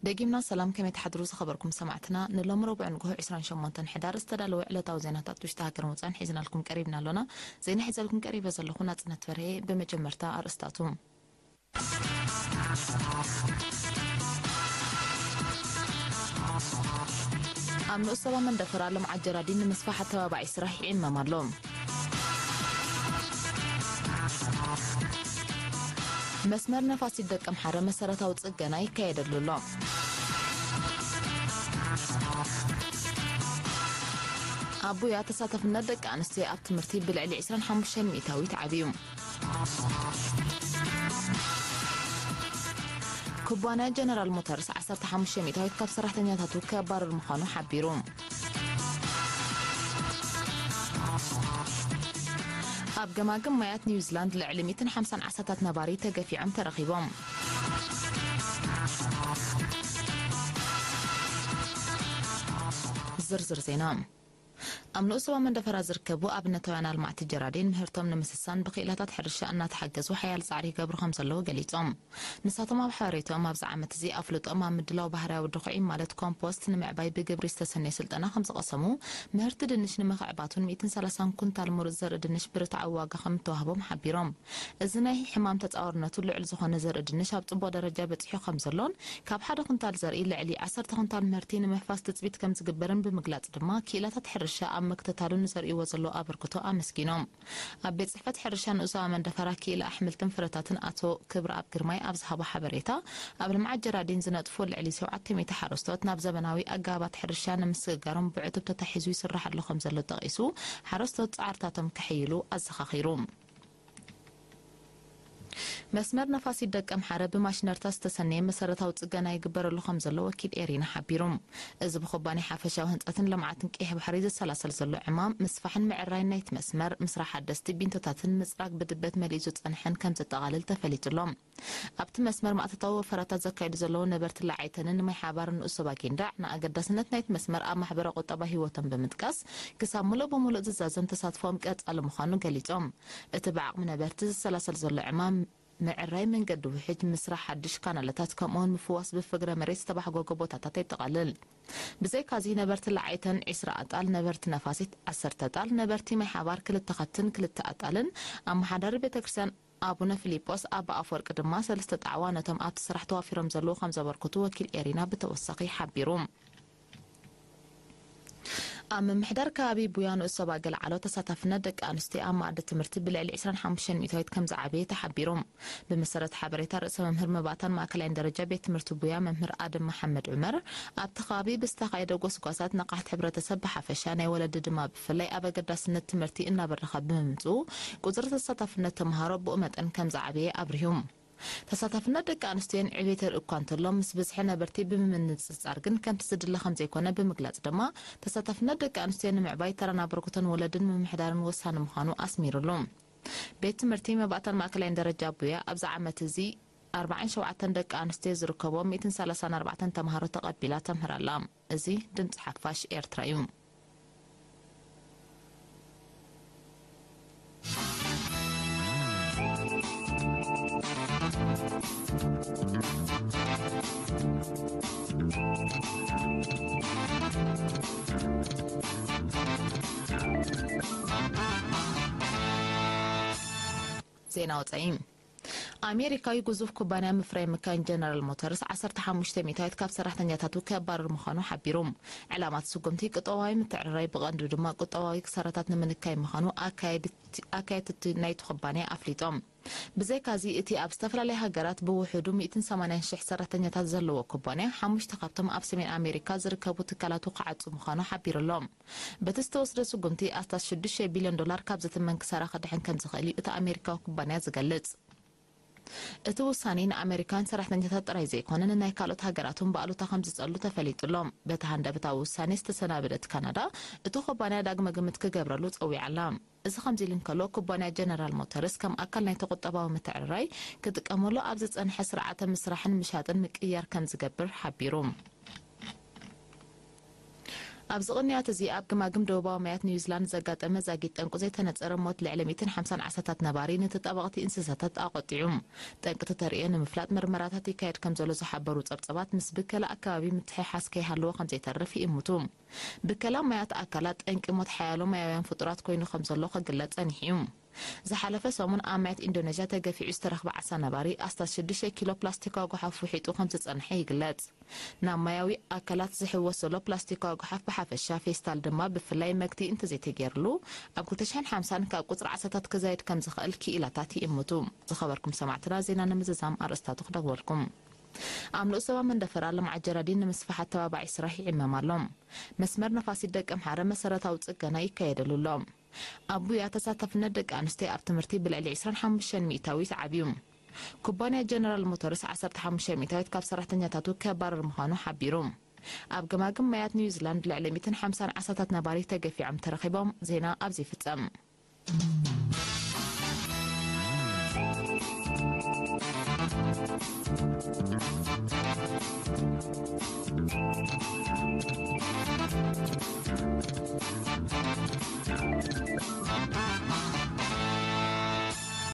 ደጊምና ሰላም፣ ከመይ ትሓድሩ ዝኸበርኩም ሰማዕትና? ንሎሚ ረቡዕ ንግሆ ዕስራን ሸሞንተን ሕዳር ዝተዳለወ ዕለታዊ ዜናታት ውሽጢ ሃገር ወጻን ሒዝናልኩም ቀሪብና ኣሎና። ዜና ሒዘልኩም ቀሪበ ዘለኹ ናጽነት በርሄ። ብመጀመርታ ኣርእስታቱ። ኣብ ንኡስ ዞባ መንደፈራ ልምዓት ጀራዲን ንምስፋሕ ኣተባባዒ ስራሕ ይዕመም ኣሎ። መስመር ነፋሲት ደቀምሓረ መሰረታዊ ጽገና ይካየደሉ ኣሎ። ኣብ ቡያ ተሳታፍነት ደቂ ኣንስትዮ ኣብ ትምህርቲ ብልዕሊ ዕስራን ሓሙሽተን ሚእታዊት ዓብዩ። ኩባንያ ጀነራል ሞተርስ ዓሰርተ ሓሙሽተ ሚእታዊት ካብ ሰራሕተኛታቱ ከባርር ምዃኑ ሓቢሩ። ኣብ ገማግም ማያት ኒውዚላንድ ልዕሊ ሚእትን ሓምሳን ዓሳታት ነባሪ ተገፊዖም ተረኺቦም። ዝርዝር ዜና። ኣብ ንኡስ ዞባ መንደፈራ ዝርከቡ ኣብነታውያን ኣልማዕቲ ጀራዲን ምህርቶም ንምስሳን ብክኢላታት ሕርሻ እናተሓገዙ ሓያል ጻዕሪ ይገብሩ ከም ዘለዉ ገሊጾም። ንሳቶም ኣብ ሓበሬታኦም ኣብዚ ዓመት እዚ ኣፍልጦም ኣብ ምድላው ባህርያዊ ድኹዒ ማለት ኮምፖስት ንምዕባይ ብግብሪ ዝተሰነየ ስልጠና ከም ዝቐሰሙ፣ ምህርቲ ድንሽ ንምኽዕባቱን ሚእትን ሰላሳን ኩንታል ምሩጽ ዘርኢ ድንሽ ብርትዓዊ ዋጋ ከም እተዋህቦም ሓቢሮም። እዚ ናይ ሕማም ተጻዋርነቱ ልዑል ዝኾነ ዘርኢ ድንሽ ኣብ ጽቡቕ ደረጃ በጺሑ ከም ዘሎን ካብ ሓደ ኩንታል ዘርኢ ልዕሊ ዓሰርተ ኩንታል ምህርቲ ንምሕፋስ ትጽቢት ከም ዝግበርን ብምግላጽ ድማ ክኢላታት ሕርሻ ኣብ ምክትታሉ ንዘርእይዎ ዘሎ ኣበርክቶ ኣመስጊኖም። ኣብ ቤት ጽሕፈት ሕርሻ ንኡስ ዞባ መንደፈራ ክኢላ ኣሕምልትን ፍረታትን ኣቶ ክብረኣብ ግርማይ ኣብ ዝሃቦ ሓበሬታ፣ ኣብ ልምዓት ጀራዲን ዝነጥፉ ልዕሊ ሸውዓተ ሚእቲ ሓረስቶት ናብ ዘበናዊ ኣገባባት ሕርሻ ንምስግጋሮም ብዕቱብ ተታሒዙ ይስራሕ ኣሎ ከም ዘሎ ጠቒሱ፣ ሓረስቶት ጻዕርታቶም ከሐይሉ ኣዘኻኺሩ። መስመር ነፋሲት ደቀምሓረ ብማሽነርታት ዝተሰነየ መሰረታዊ ጽገና ይግበረሉ ከም ዘሎ ወኪል ኤሪና ሓቢሩ። እዚ ብኩባንያ ሓፈሻዊ ህንጸትን ልምዓትን ቀይሕ ባሕሪ ዝሰላሰል ዘሎ ዕማም፣ ምስፋሕን ምዕራይን ናይቲ መስመር፣ ምስራሕ ሓደስቲ ቢንቶታትን ምጽራግ ብድበት መሊኡ ዝጸንሐን ከም ዘጠቓልል ተፈሊጡ ኣሎ። ኣብቲ መስመር ማእቶታዊ ወፈራታት ዘካይዱ ዘለዉ ነበርቲ ላዓይተንን ማይ ሓባርን ንኡስ ዞባ ጊንዳዕ፣ ንኣገዳስነት ናይቲ መስመር ኣብ ማሕበረ ቁጠባ ህይወቶም ብምጥቃስ፣ ክሳብ ምሉእ ብምሉእ ዝዛዘም ተሳትፎኦም ቀጻሊ ምዃኑ ገሊጾም። እቲ ብዓቕሚ ነበርቲ ዝሰላሰል ዘሎ ዕማም፣ ምዕራይ መንገዲ ውሕጅ፣ ምስራሕ ሓድሽ ካናለታት፣ ከምኡውን ምፍዋስ ብፍግረ መሬት ዝተባሕጎ ጎቦታታት የጠቓልል። ብዘይካዚ ነበርቲ ላዓይተን ዒስራ ኣጣል፣ ነበርቲ ነፋሲት ዓሰርተ ኣጣል፣ ነበርቲ ማይ ሓባር ክልተ ከብትን ክልተ ኣጣልን፣ ኣመሓዳሪ ቤተ ክርስቲያን ኣቡነ ፊሊጶስ ኣባ ኣፈወርቂ ድማ ሰለስተ ጣዕዋ ነቶም ኣብቲ ስራሕ ተዋፊሮም ዘለዉ ከም ዘበርክቱ ወኪል ኤሪና ብተወሳኺ ሓቢሩ። ኣብ ምምሕዳር ከባቢ ቡያ ንኡስ ዞባ ገለዓሎ ተሳታፍነት ደቂ ኣንስትዮ ኣብ መኣዲ ትምህርቲ ብልዕሊ ዕስራን ሓሙሽተን ሚእታዊት ከም ዝዓበየ ተሓቢሩ። ብመሰረት ሓበሬታ ርእሰ መምህር መባእታን ማእከላይን ደረጃ ቤት ትምህርቲ ቡያ መምህር ኣደም መሓመድ ዑመር፣ ኣብቲ ከባቢ ብዝተኻየደ ጎስጓሳት ንቕሓት ሕብረተሰብ ብሓፈሻ ናይ ወለዲ ድማ ብፍላይ ኣብ ኣገዳስነት ትምህርቲ እናበረኸ ብምምፅኡ ቁፅሪ ተሳታፍነት ተምሃሮ ብኡ መጠን ከም ዝዓበየ ኣብሪሁ። ተሳታፍነት ደቂ ኣንስትዮን ዕቤት ይርኢ እኳ እንተሎ፣ ምስ ብዝሒ ነበርቲ ብምንፅፃር ግን ከምቲ ዝድለ ከም ዘይኮነ ብምግላፅ ድማ፣ ተሳታፍነት ደቂ ኣንስትዮ ንምዕባይ ተራን ኣበርክቶን ወለድን ምምሕዳርን ወሳኒ ምዃኑ ኣስሚሩሉ። ቤት ትምህርቲ መባእታን ማእከላይን ደረጃ ቡያ ኣብዚ ዓመት እዚ ኣርባዓን ሸውዓተን ደቂ ኣንስትዮ ዝርከቦም ሚእትን ሰላሳን ኣርባዕተን ተምሃሮ ተቐቢላ ተምህር ኣላ። እዚ ድምፂ ሓፋሽ ኤርትራ እዩ። ዜና ወጻኢ። ኣሜሪካዊ ግዙፍ ኩባንያ ምፍራይ መካይን ጀነራል ሞተርስ ዓሰርተ ሓሙሽተ ሚእታዊት ካብ ሰራሕተኛታቱ ከባርር ምዃኑ ሓቢሩ። ዕላማ እቲ ስጉምቲ ቁጠባዊ ምትዕርራይ፣ ብቐንዱ ድማ ቁጠባዊ ክሳራታት ንምንካይ ምዃኑ ኣካየድቲ-፣ ኣካየድቲ ናይቲ ኩባንያ ኣፍሊጦም። ብዘይካዚ፣ እቲ ኣብ ዝተፈላለያ ሃገራት ብውሑዱ ሚእትን ሰማንያን ሽሕ ሰራሕተኛታት ዘለዎ ኩባንያ፣ ሓሙሽተ ካብቶም ኣብ ሰሜን ኣሜሪካ ዝርከቡ ትካላቱ ክዓጹ ምዃኑ ሓቢሩ ኣሎ። በቲ ዝተወስደ ስጉምቲ፣ ኣስታት ሽዱሽተ ቢልዮን ዶላር ካብ ዝትመን ክሳራ ክድሕን ከም ዝኽእል እዩ እቲ ኣሜሪካዊ ኩባንያ ዝገልጽ። እቲ ውሳኔ ንኣሜሪካውያን ሰራሕተኛታት ጥራይ ዘይኮነ፣ ንናይ ካልኦት ሃገራት እውን ብኣሉታ ከም ዝጸሉ ተፈሊጡ ኣሎ። በቲ ሃንደበታዊ ውሳኔ ዝተሰናበደት ካናዳ፣ እቲ ኩባንያ ዳግመ ግምት ክገብረሉ ጸዊዓ ኣላ። እዚ ከምዚ ኢሉ እንከሎ፣ ኩባንያ ጀነራል ሞተርስ ከም ኣካል ናይቲ ቁጠባዊ ምትዕርራይ ክጥቀመሉ ኣብ ዝጸንሐ ስርዓተ ምስራሕን ምሻጥን ምቅይያር ከም ዝገብር ሓቢሩ። ኣብዚ ቅንያት እዚ ኣብ ግማግም ደቡባዊ ማያት ኒውዚላንድ ዘጋጠመ ዛጊት ጠንቁ ዘይተነጸረ ሞት ልዕሊ ሚእትን ሓምሳን ዓሳታት ነባሪ ንተጣበቕቲ እንስሳታት ኣቖጢዑ። ጠንቂ ተተርእዮ ንምፍላጥ ምርመራታት ይካየድ ከም ዘሎ ዝሓበሩ ጸብጸባት፣ ምስ ብከላ ኣከባቢ ምትሕሓስ ከይሃለዎ ከም ዘይተርፍ ይእምቱ። ብከላ ማያት ኣካላት ጠንቂ ሞት ሓያሎ ማያውያን ፍጡራት ኮይኑ ከም ዘሎ ክግለጽ ጸኒሑ እዩ። ዝሓለፈ ሰሙን ኣብ ማያት ኢንዶኔዥያ ተገፊዑ ዝተረኽበ ዓሳ ነባሪ ኣስታት ሽዱሽተ ኪሎ ፕላስቲካዊ ጓሓፍ ውሒጡ ከም ዝጸንሐ ይግለጽ። ናብ ማያዊ ኣካላት ዝሕወስ ዘሎ ፕላስቲካዊ ጓሓፍ ብሓፈሻ፣ ፌስታል ድማ ብፍላይ መግቲ እንተዘይተገይርሉ ኣብ ክልተ ሽሕን ሓምሳን ካብ ቁጽሪ ዓሳታት ክዛይድ ከም ዝኽእል ክኢላታት ይእምቱ። ዝኸበርኩም ሰማዕትና፣ ዜና ንምዝዛም ኣርእስታቱ ክደግመልኩም። ኣብ ንኡስ ዞባ መንደፈራ ልምዓት ጀራዲን ንምስፋሕ ኣተባባዒ ስራሕ ይዕመም ኣሎ። መስመር ነፋሲት ደቀምሓረ መሰረታዊ ጽገና ይካየደሉ ኣሎ። ኣብ ቡያ ተሳታፍነት ደቂ ኣንስትዮ ኣብ ትምህርቲ ብልዕሊ ዕስራን ሓሙሽተን ሚእታዊት ዓብዩ። ኩባንያ ጀነራል ሞተርስ ዓሰርተ ሓሙሽተ ሚእታዊት ካብ ሰራሕተኛታቱ ከባረር ምዃኑ ሓቢሩ። ኣብ ገማግም ማያት ኒውዚላንድ ልዕሊ ሚእትን ሓምሳን ዓሳታት ነባሪ ተገፊዖም ተረኺቦም። ዜና ኣብዚ ይፍጸም።